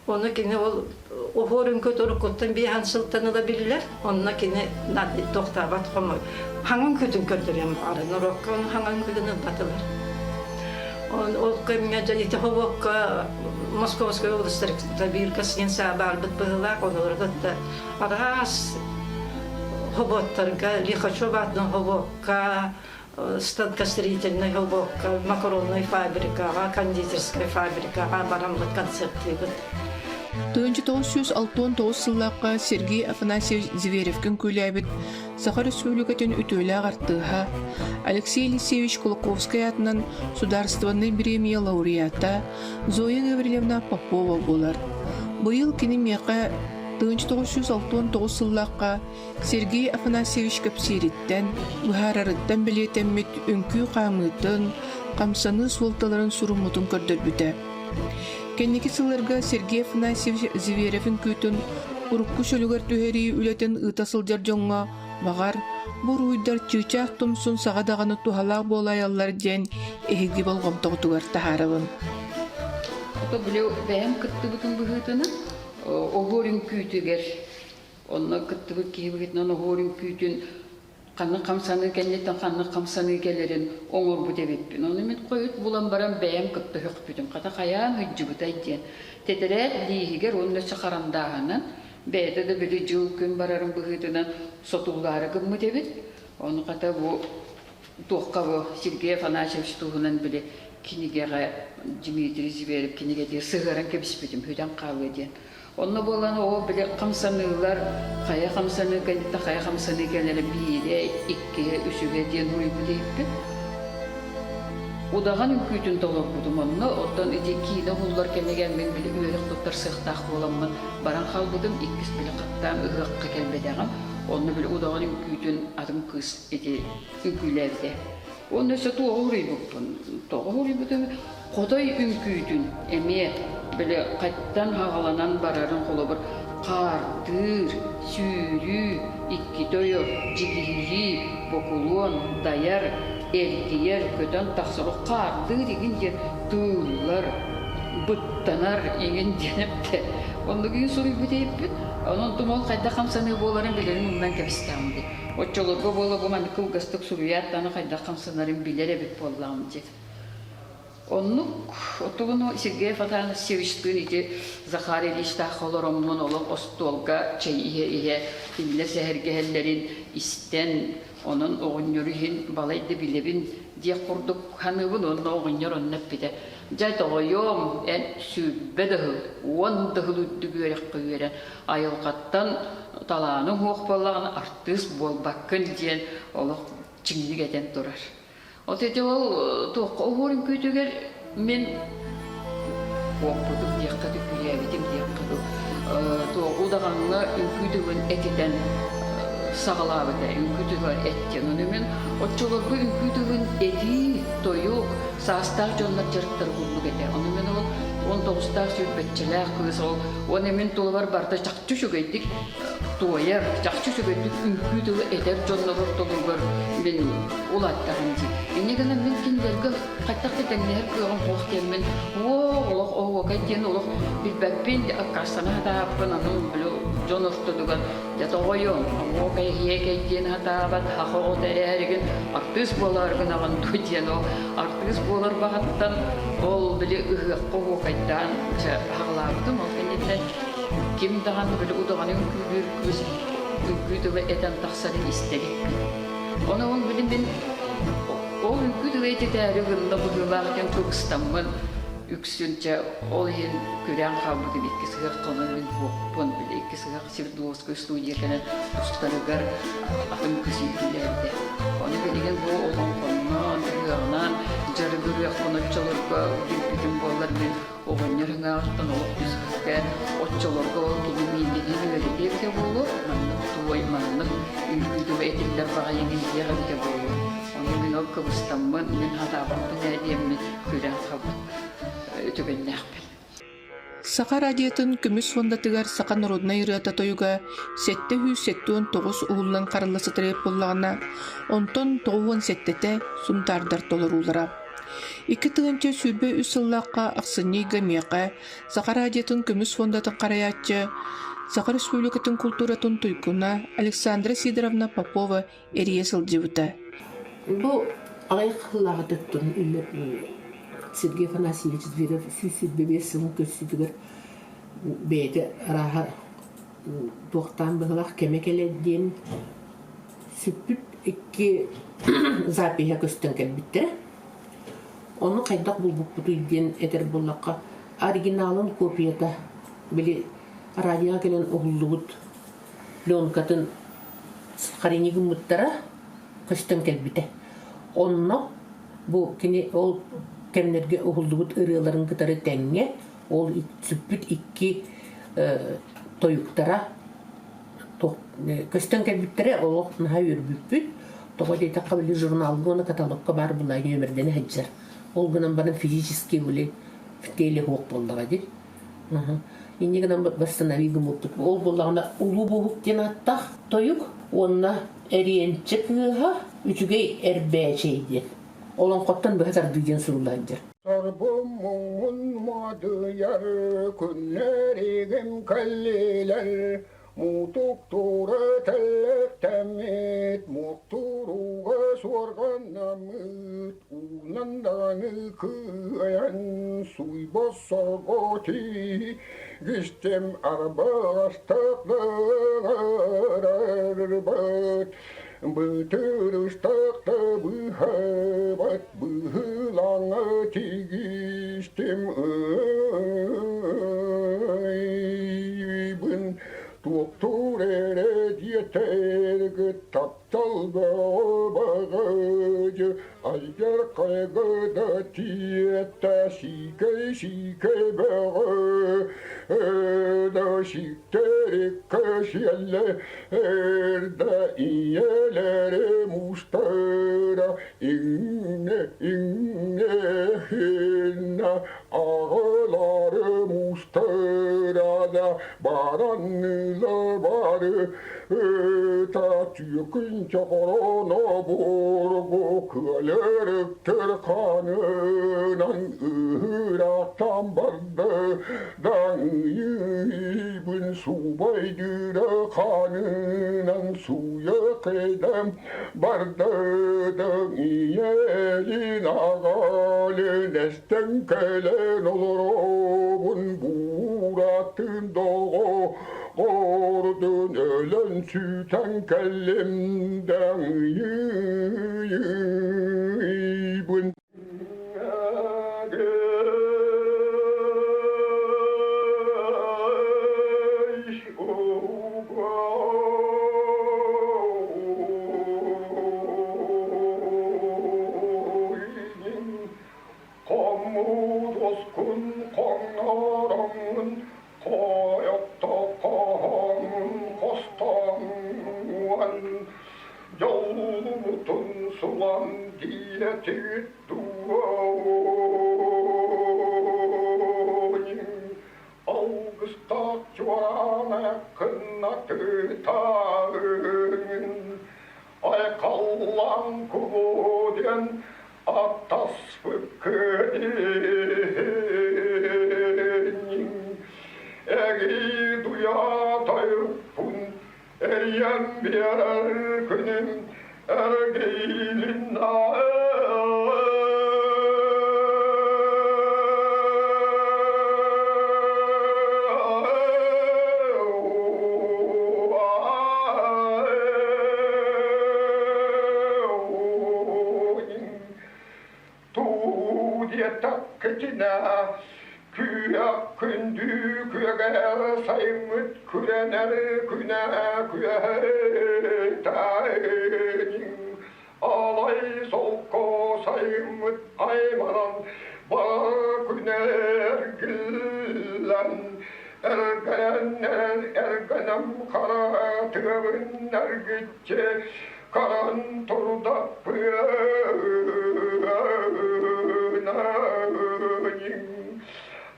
Ону кини ол оһуор үҥкүүт уруккуттан биэһэн сылтан ыла биллэр. Онно кини тохтообот хомой. Хаҥан үҥкүүтүн көрдөрүөн баҕара. Норуокка ону хаҥан үҥкүүтүн ылбатылар. Ол кэмҥэ дьэ ити хобуокка Московскай областарга биир гостиница баарбыт быһыылаах, онолору кытта араас хобуоттарга, Лихачев аатынан хобуокка, станкостроительнай хобуокка, макароннай фабрикаҕа, кондитерскай фабрикаҕа бараммыт концерттыыбыт. 1969 сыллаахха Сергей Афанасьевич Зверевкин үҥкүүлээбит Саха Республикатын үтүөлээх артыыһа Алексей Елисеевич Кулаковскай аатынан Судаарыстыбаннай бириэмийэ лауреата Зоя Гаврильевна Попова буолар. Быйыл кини миэхэ 1969 сыллаахха Сергей Афанасьевич кэпсиириттэн, быһаарарыттан бэлиэтэммит үҥкүү хаамыытын, хамсаныы суолталарын суруммутун көрдөрбүтэ. Кэнники сылларга Сергей Афанасьевич Зверев үҥкүүтүн урукку чөлүгэр түһэрии үлэтин ыыта сылдьар дьоҥҥо, баҕар, бу уруһуйдар чыычаах тумсун саҕа даҕаны туһалаах буолаайаллар диэн эһиги болҕомтоҕутугар таһаарабын. Ото били бэйэм кыттыбытым быһыытынан оһуор үҥкүүтүгэр онно кыттыбыт киһи быһыытынан оһуор үҥкүүтүн ханнык хамсаныы кэнниттэн ханнык хамсаныы кэлэрин оҥорбут эбиппин. Ону мин хойут булан баран бэйэм кытта сөхпүтүм. Хата хайаан ыдьыбытай диэн. Тэтэрээт лииһигэр уонна өссө харандааһынан бэйэтэ да били дьыл-күн барарын быһыытынан сотуллаары гыммыт эбит. Ону хата бу туохха бу Сергей Афанасьевич туһунан били кинигэҕэ Дмитрий Зверев кинигэтигэр сыһыаран кэбиспитим, бүтэн хаалыа диэн. Онно буолан оо били хамсаныылар хайа хамсаныы кэнниттэн хайа хамсаныы кэлэрэ биирэ, иккиһэ, үсүһэ диэн уруйбут иһиппит. Удаҕан үҥкүүтүн толорбутум онно, оттон ити киинэ уһуллар кэмигэр мин били үөрэх туттарсыахтаах буоламмын баран хаалбытым, иккис били хаттаан ыһыахха кэлбэтэҕим. Онно били удаҕан үҥкүүтүн атын кыыс ити үҥкүүлээбитэ. Уонна өссө туоҕу уруйбуппун? Тоҕо уруйбутум? Хотой үҥкүүтүн эмиэ били хаттан хаҕаланан барарын холобур хаардыыр, сүүрүү, иккитэ ойор, дьигиһийии, бокулуон, дайар, эргийэр, көтөн тахсар, хаардыыр игин диэн тыыллар, быттанар иҥин диэн эптэ. Оннук иһин суруйбут эбиппит. Онон тумул хайдах хамсаныы буоларын билэрин умнан кэбистэҕим дии. Оччолорго буола бу маннык кылгастык суруйаат даҕаны хайдах хамсанарын билэр эбит буоллаҕым дии. Оннук отугуну Сергей Афанасьевичтыын ити Захар Ильичтаах олороммун олох остуолга чэй иһэ-иһэ кинилэр сэһэргэһэллэрин истэн, онон оҕонньору иһин балай да билэбин диэх курдук саныыбын уонна оҕонньор онно эппитэ: «Дьэ, тоҕойуом, эн 20 да сыл, 10 да сыл үрдүк үөрэххэ үөрэн, айылҕаттан талааныҥ суох буоллаҕына артыыс буолбаккын» диэн олох чиҥник этэн турар. От ити ол туохха уһуур үҥкүүтүгэр мин куоппутум диэххэ түккүйээбитим диэххэ дуу туох удаҕаҥҥа үҥкүү тылын этитэн саҕалаабыта үҥкүү тыла эттэн ону мин оччолорго үҥкүү тылын этии тойук саастаах дьоннор дьарыктара курдук этэ ону мин ол 19-таах сүүрбэччэлээх кыыс ол уонна мин тулабар барыта чахчы үчүгэйдик туойар, чахчы үчүгэйдик үҥкүү тылы этэр дьоннор ортолоругар мин улааттаҕым дии. Инньэ гынан мин кинилэргэ хайдах да тэҥнэһэр кыаҕым суох диэммин, оо, олох оһуокай диэн олох билбэппин, аккаастана сатаабыппын, аны били дьон ортотугар дьэ тоҕойуом, оһуокай эһиэкэй диэн сатаабат, саха оҕото эрээригин артыыс буолаар гынаҕын дуо диэн ол артыыс буолар баҕаттан ол били ыһыахха оһуокайдаан дьэ аҕалаабытым ол кэнниттэн Ким даҕаны били удаҕаны үҥкүүлүүр кыыс үҥкүү тыла этэн тахсарын истэ иликпин. Ону ол били мин ол үҥкүү тыла этитээри гынна быһыылаах диэн кыбыстаммын. Үксүн чэ ол иһин күрээн хаалбытым икки сыһыах хонон мин суохпун били икки сыһыах Свердловскай студия кэлэн устарыгар атын кыс иитиллээбитэ. Ону билигин бу олоҥхоннон, ыһыаҕынан дьарыгырыахпын оччолорго билбитим буоллар мин оҕонньор ыҥааҕыттан олох түспэккэ оччолорго ол кини миигин үөрэтиэ эбитэ буолуо, маннык туой, маннык үҥкүү тыла этиллэр баҕайыҥ диэх эбитэ буолуо. Ону мин ол кыбыстаммын, мин хатаабаппын ээ диэммин күлэн хаалбыт үтүгэннээхпин. Саха радиотын көмүс фондатыгар саха народнай ырыата-тойуга 779 уһуллан харалла сытар буоллаҕына, онтон 97-тэ сунтаардар толоруулара. 2023 сыллаахха ахсынньы ыйга миэхэ Саха радиотын көмүс фондатын харайааччы, Саха Республикатын култууратын туйгуна Александра Сидоровна Попова эрийэ сылдьыбыта. Бу аҕыйах сыллааҕытыттан Сергей Афанасьевич Зверев 125 сылын көрсүүтүгэр бэйэтэ арааһа туохтаан быһылаах кэмэ кэлэр диэн сүппүт икки запиһа көстөн кэлбиттэрэ. Ону хайдах булбуппутуй диэн этэр буоллахха, оригиналын копията били радиоҕа кэлэн уһуллубут пленкатын харини гыммыттара көстөн кэлбитэ. Онно бу кини ол кэмнэргэ уһуллубут ырыаларын кытары тэҥҥэ ол сүппүт икки тойуктара көстөн кэлбиттэрэ олох наһаа үөрбүппүт. Тоҕо диэтэххэ били журналга уонна каталогка баар былаа нүөмэрдэнэ сылдьар. Ол гынан баран физически били в теле суох буоллаҕа дии. Инньэ гынан восстанови гыммыппыт. Ол буоллаҕына Улуу Буоһук диэн ааттаах тойук уонна Эриэнчэ кыыһа Үчүгэй Эрбээчэй диэн. Олоҥхоттон быһа тардыы диэн сурулла сылдьар. Сорбум муҥун модуйар күннэригим кэллилэр Мутуктуура тэллэктэммит, муктурууга суорҕаннаммыт, уунан даҕаны кыайан суйбас сорго тигистим арбаҕастаах Бытырыстах да быһабат быһыылаҥа тигистим ыйбын туохтуур эрэ диэтэргит таптал бөҕө баҕадьы айгар хайгыда тиэтэ сиикэй сиикэй бөҕө да сиктэриккэ сиэллэ Эрдэ ийэлэрим устара иҥнэ иҥнэ хинна аҕаларым устара да баранныла бары ыта түөкүн чохороно бургу кыалырыктыр ханынан ыһыраактан барды Даҥыйбын субайдыра ханынан сууйа кэдэм бардыдың ийэлин аҕалын эстэн кэлэн олоробун бууратын доҕо гордун өлөн сүтэн кэллим даҥыйбын Хоммут хоҥнороҥун хойоттохоҥун хостоҥуон дьолбутун сулан диэтигит дуо алгыстаах чуораана кыннатытаын айхаллаан кулу диэн аттаспыккын Эгии дуйа тойрукпун эрийэн биэрэр күнүм эргиилин Туу диэтэххин Күүһэтинэ Күүһэх күндү күөгэһэр сайыммыт күрэнэр күнэ күөһэ Алай солко сайыммыт айманан бар күнэ эргиллэн эргэнэн эргэнэм хара тыабын эргиччи каран турда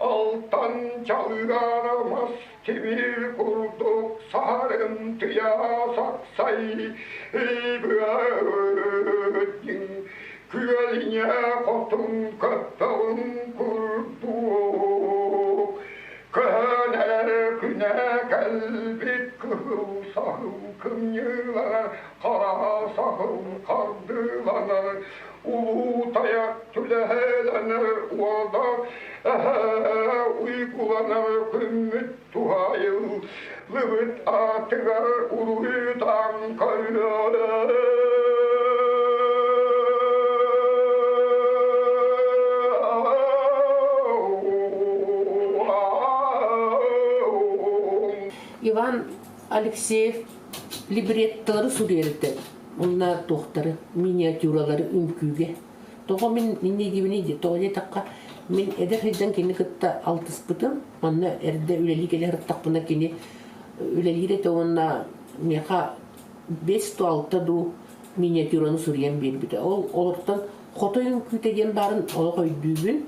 Алтан чалыгар мас тимир курдук саарым тыйа саксай күөлүнэ хотун көппөҕүн курдук Көһөнөр күнэ кэлбит кыһыл саһыл кымньыыланар, хара саһыл хардыыланар, улуу тайах түлэһэлэнэр уода эһэ уйгуланар күммүт туһаайыл лыбыт аатыгар уруйдаан көрүө. Иван Алексеев либреттолары суруйар этэ. Уонна туохтары, миниатюралары үҥкүүгэ. Тоҕо мин инньэ диибиний дии, тоҕо диэтэххэ, мин эдэр сылдьан кини кытта алтыспытым. Манна эрдэ үлэлии кэлэ сырыттахпына кини үлэлиир этэ уонна миэхэ 506 дуу миниатюраны суруйан биэрбитэ. Ол олортон хотой үҥкүүтэ диэн баарын олох өйдүүбүн,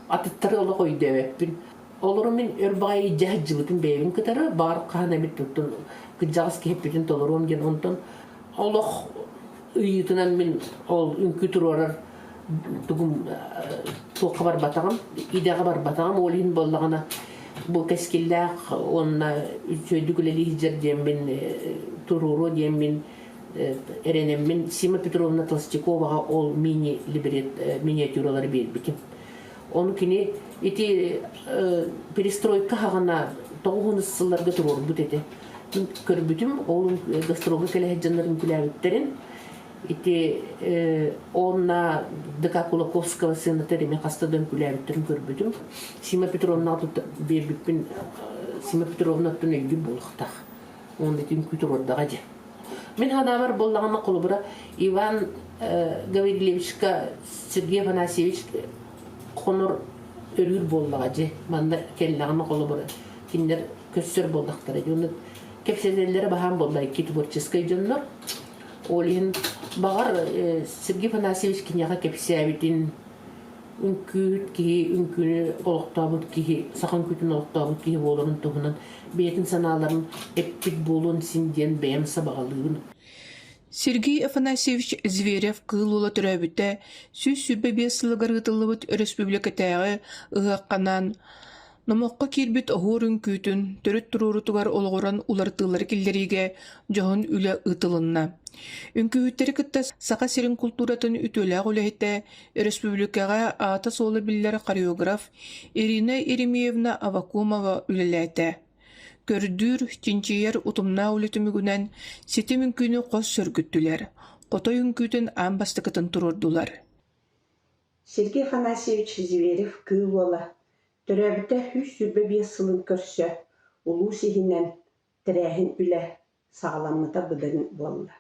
атыттары олох өйдөөбөппүн. Олору мин өр баҕайы илдьэ сылдьыбытым бэйэбин кытары, баҕар хаһан эмит туттун кырдьаҕас киһиппитин толоруом диэн онтон олох ыйыытынан мин ол үҥкүү туруорар тугум туохха барбатаҕым, идэҕэ барбатаҕым, ол иһин буоллаҕына бу кэскиллээх уонна үчүгэйдик үлэлии сылдьар диэммин туруоруо диэммин эрэнэммин Сима Петровна Толстяковаҕа ол мини миниатюралары биэрбитим. Ону кини ити перестройка хаҕана тоҕуһунус сылларга туруорбут этэ. Көрбүтүм, ол гастролга кэлэ сылдьаннар үҥкүүлээбиттэрин. Ити онна ДК Кулаковского сыаната эмиэ хаста да үҥкүүлээбиттэрин көрбүтүм. Сима Петровнаҕа биэрбиппин Сима Петровнаттан өйдүүр буолуохтаах. Уонна ити үҥкүү туруордаҕа дии. Мин санаабар буоллаҕына холобура Иван Гаврильевичка Сергей Афанасьевич хонор өрүүр буоллаҕа дьи манна кэллэҕинэ холобура кинилэр көссөр буоллахтара дии онно кэпсэтэллэрэ баһаам буолла икки творческай дьоннор ол иһин баҕар Сергей Афанасьевич киниэхэ кэпсээбитин үҥкүүт киһи үҥкүүнү олохтообут киһи саха үҥкүүтүн олохтообут киһи буоларын туһунан бэйэтин санааларын эппит буолуон син диэн бэйэм сабаҕалыыбын. Сергей Афанасьевич Зверев Кыыл Уола төрөөбүтэ 125 сылыгар ыытыллыбыт өрөспүүбүлүкэтээҕи ыһыахханаан номоххо киирбит оһуор үҥкүүтүн төрүт туруорутугар олоҕуран уларытыылары киллэриигэ дьоһун үлэ ыытылынна. Үҥкүүһүттэри кытта Саха сирин култууратын үтүөлээх үлэһитэ, өрөспүүбүлүкэҕэ аата-суола биллэр хореограф Ирина Еремеевна Аввакумова үлэлээтэ. Көрдүүр, чинчийэр утумнаах үлэ түмүгүнэн ситим үҥкүүнү хос сөргүттүлэр, хотой үҥкүүтүн аан бастакытын туруордулар. Сергей Афанасьевич Зверев-Кыыл Уола төрөөбүтэ 125 сылын көрсө улуус иһинэн тэрээһин үлэ саҕаламмыта быдан буолла.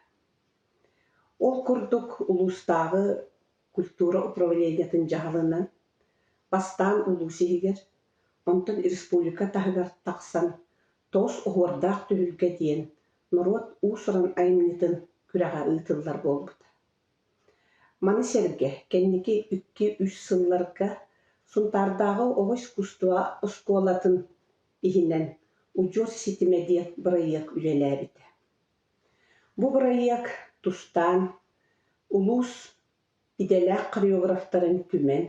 Ол курдук улуустааҕы культура управлениетын дьаһалынан бастаан улуус иһигэр, онтон республика таһыгар тахсан Тоҕус оһуордаах түһүлгэ диэн норуот уус-уран айымньытын күрэҕэ ыытыллар буолбута. Маны сэргэ кэнники икки-үс сылларга Сунтаардааҕы оҕо искусство оскуолатын иһинэн «Удьуор ситимэ» диэн бырайыак үлэлээбитэ. Бу бырайыак тустаан улуус идэлээх хореографтарын түмэн,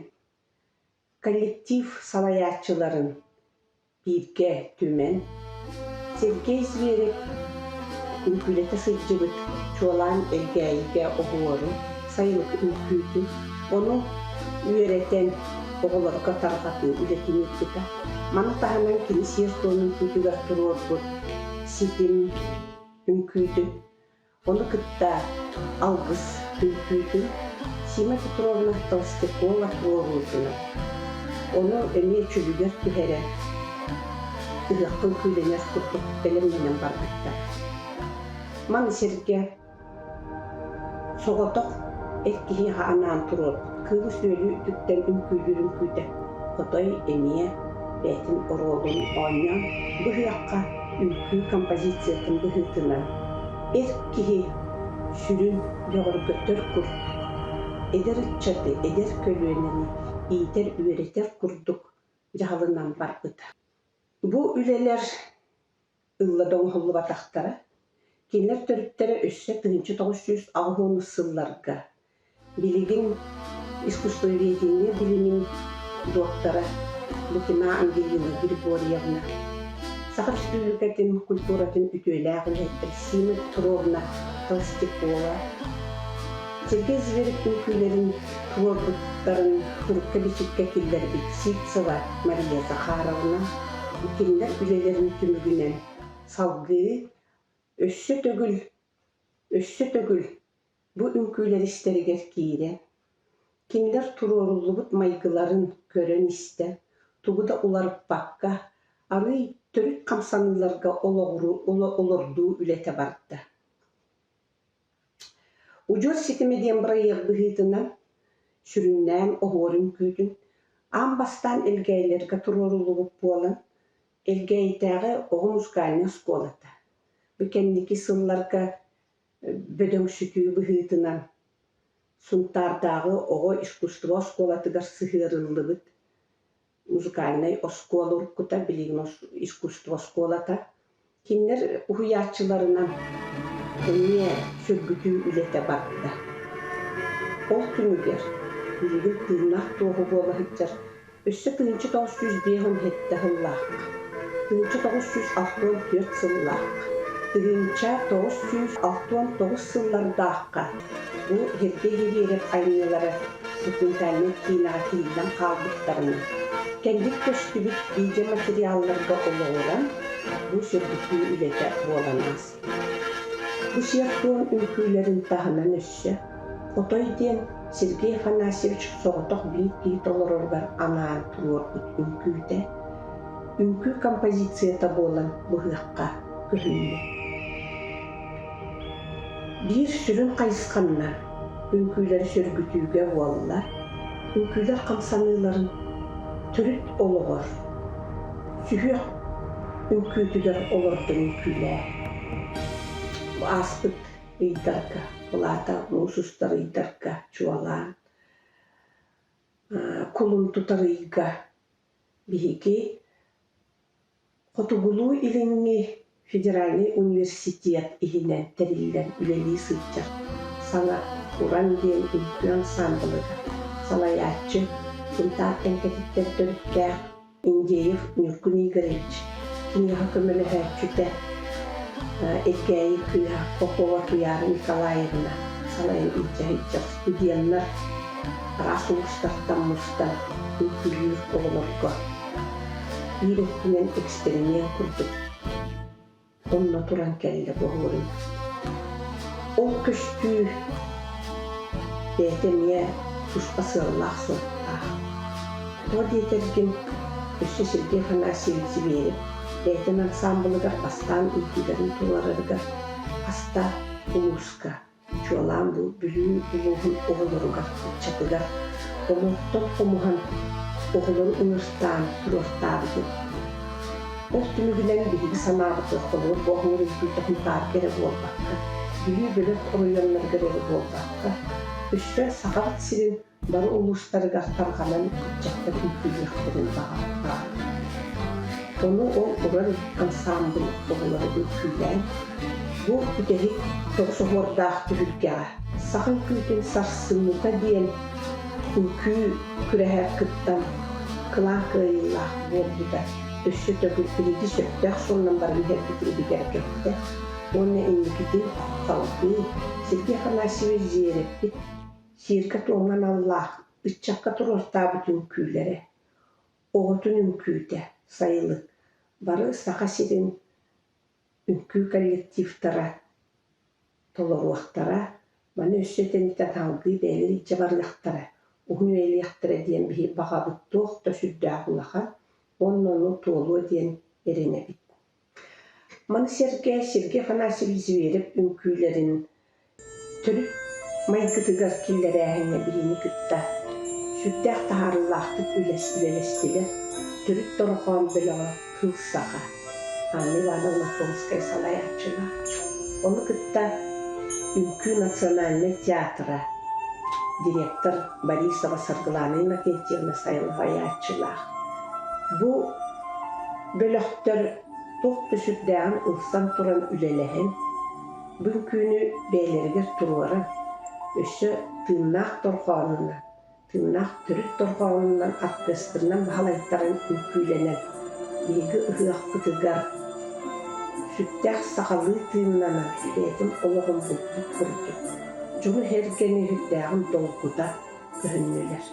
коллектив салайааччыларын бииргэ түмэн, Сергей Зверев үҥкүүлэтэ сылдьыбыт чуолаан Элгээйигэ оһуору, сайылык үҥкүүтүн, ону үөрэтэн оҕолорго тарҕатыы үлэтин ыыппыта. Маны таһынан кини сиэр-туом үҥкүүтүгэр туруорбут ситим үҥкүүтүн, ону кытта алгыс үҥкүүтүн Сима Петровна Толстякова туруоруутунан. Ону эмиэ чөлүгэр түһэрэн, ыһыахпын күүлэнэр курдук бэлэмнэнэн барбыттар. Маны сэргэ соҕотох эр киһиэхэ анаан туруорбут кыылы-сүөлү үтүктэн үҥкүүлүүр үҥкүүтэ Хотой эмиэ бэйэтин оруолун оонньоон быһыахха үҥкүү композициятын быһыытынан эр киһи сүрүн бөҕөргөтөр курдук, эдэр ыччаты, эдэр көлүөнэни иитэр-үөрэтэр курдук дьаһалынан барбыта. Бу үлэлэр ылла да оҥоһуллубатахтара. Кинилэр төрүттэрэ өссө 1980 сылларга билигин искусствоведение билимин доктора Лукина Ангелина Григорьевна, Саха Республикатын культуратын үтүөлээх үлэһиттэр Сима Петровна Толстякова, Сергей Зверев үҥкүүлэрин туруорбуттарын сурукка-бичиккэ киллэрбит Сивцева Мария Захаровна кинилэр үлэлэрин түмүгүнэн салгыы өссө төгүл өссө төгүл бу үҥкүүлэр истэригэр киирэн, кинилэр туруоруллубут майгыларын көрөн-истэн, тугу да уларыппакка, арыый төрүт хамсаныыларга олордуу үлэтэ барда. Удьуор ситимэ диэн бырайыак быһыытынан, сүрүннээн оһуор үҥкүүтүн аан бастаан Элгээйилэргэ туруоруллубут буолан, Элгээйитээҕи оҕо музыкальнай оскуолата бу кэнники сылларга бөдөҥсүтүү быһыытынан Сунтаардааҕы оҕо искусство оскуолатыгар сыһыарыллыбыт музыкальнай оскуола уруккута, билигин искусство оскуолата. Кинилэр уһуйааччыларынан эмиэ сөргүтүү үлэтэ барда. Ол түмүгэр билигин тыыннаах туоһу буола сылдьар өссө 1957 сыллаахха, 1964 сыллаахха, 1969 сыллардаахха бу Сергей Еверев айымньылара документальнай киинэҕэ тиһиллэн хаалбыттарынан, кэлбит көстүбүт видеоматериалларга олоҕуран бу сөргүтүү үлэтэ буолан ааспыт. Бу сиэр-туом үҥкүүлэрин таһынан өссө Хотой диэн Сергей Афанасьевич соҕотох биир киһи толороругар анаан туруорбут үҥкүүтэ, үҥкүү композицията буолан быһыахха көһүннэ. Биир сүрүн хайысханнан үҥкүүлэри сөргүтүүгэ буолла, үҥкүүлэр хамсаныыларын төрүт олоҕор, сүһүөх үҥкүүтүгэр олордон үҥкүүлээ. Бу ааспыт ыйдарга, ол аата муус устар ыйдарга чуолаан, кулун тутар ыйга биһиги Хотугулуу-Илиҥҥи федеральнай университет иһинэн тэриллэн үлэлии сылдьар саҥа Уран диэн үҥкүү ансаамбылыгар салайааччы Сунтаар Тэҥкэтиттэн төрүттээх Индеев Ньургун Игоревич киниэхэ көмөлөһөөччүтэ Элгээйи кыыһа Попова Туйаара Николаевна салайан илдьэ сылдьар студеннар араас улуустартан мустан үҥкүүлүүр оҕолорго биир өттүнэн эксперимент курдук онно туран кэллэ боһуорун. Ол көстүү бэйэтэ эмиэ туспа сыаллаах-соруктаах. Тоҕо диэтэргин, өссө Сергей Афанасьевич Зверев бэйэтин ансаамбылыгар бастаан үҥкүүлэрин туруорарыгар хаста улууска Чуолаан бу Бүлүү улууһун оҕолоругар, ыччатыгар олохтон хомуһан оҕолору ыҥыртаан туруортаабытын. Ол түмүгүнэн биһиги санаабытыгар холобур бу оһуор үҥкүүтэ Сунтаарга эрэ буолбакка, Бүлүү бөлөх оройуоннарыгар эрэ буолбакка, өссө Сахабыт сирин бары улуустарыгар тарҕанан ыччаттар үҥкүүлүөхтэрин баҕарбат. Ону ол уран ансаамбыл оҕолоро үҥкүүлээн, бу бүтэһик тоҕус оһуордаах түһүлгэҕэ саха үҥкүүтүн сарсыҥҥыта диэн үҥкүү күрэһэр кыттан кылаан кыайыылаах буолбута өссө төгүл биһиги сөптөөх суолунан баран иһэрбитин бигэргэттэ уонна инникитин салгыы Сергей Афанасьевич Зверевпит Сиэргэ-туомҥа аналлаах ыччакка туруортаабыт үҥкүүлэрэ, оҕотун үҥкүүтэ, сайылык бары Саха сирин үҥкүү коллективтара толоруохтара, маны өссө тэнитэн салгыы бэйэлэр илдьэ барыахтара. уһун үйэлиэхтэрэ диэн биһи баҕабыт туох да сүрдээх улахан уонна ону туолуо диэн эрэнэбит. Маны сэргэ Сергей Афанасьевич Зверев үҥкүүлэрин төрүт майгытыгар киллэрээһиҥҥэ биһини кытта сүрдээх таһаарыылаахтык үлэлэстилэр төрүт дорҕоон бөлөҕө Кыыл Саха Анна Ивановна Томская салайааччылаах. Ону кытта Үҥкүү национальнай театра директор Борисова Саргылана Иннокентьевна салайааччылаах. Бу бөлөхтөр туох да сүрдээҕин ылсан туран үлэлэһэн, бу үҥкүүнү бэйэлэригэр туруоран, өссө тыыннаах дорҕоонунан, тыыннаах төрүт дорҕоонунан оркестрынан баһылайтаран үҥкүүлэнэн, биһиги ыһыахпытыгар сүрдээх сахалыы тыыннанан бэйэтин олоҕун булбут курдук, дьону-сэргэни сүрдээҕин долгута көһүннүлэр.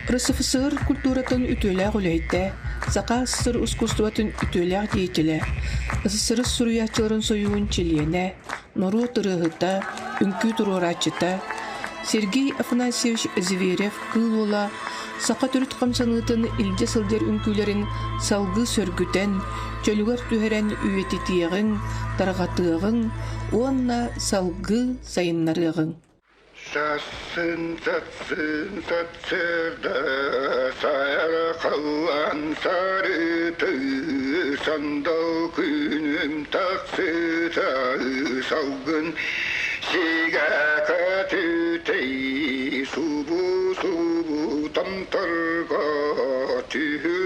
РСФСР культуратын үтүөлээх үлэһитэ, Саха СССР ускуустубатын үтүөлээх деятелэ, СССР суруйааччыларын сойууһун чилиэнэ, норуот ырыаһыта, үҥкүү туруорааччыта Сергей Афанасьевич Зверев-Кыыл Уола саха төрүт хамсаныытын илдьэ сылдьар үҥкүүлэрин салгыы сөргүтэн, чөлүгэр түһэрэн үйэтитиэҕиҥ, тарҕатыаҕыҥ уонна салгыы сайыннарыаҕыҥ. Сассын, сассын, сарсыарда сайархаллан сарыты сандал күнүм тахсыта салгын сигэ көтүтэй субу-субу томторго түһү.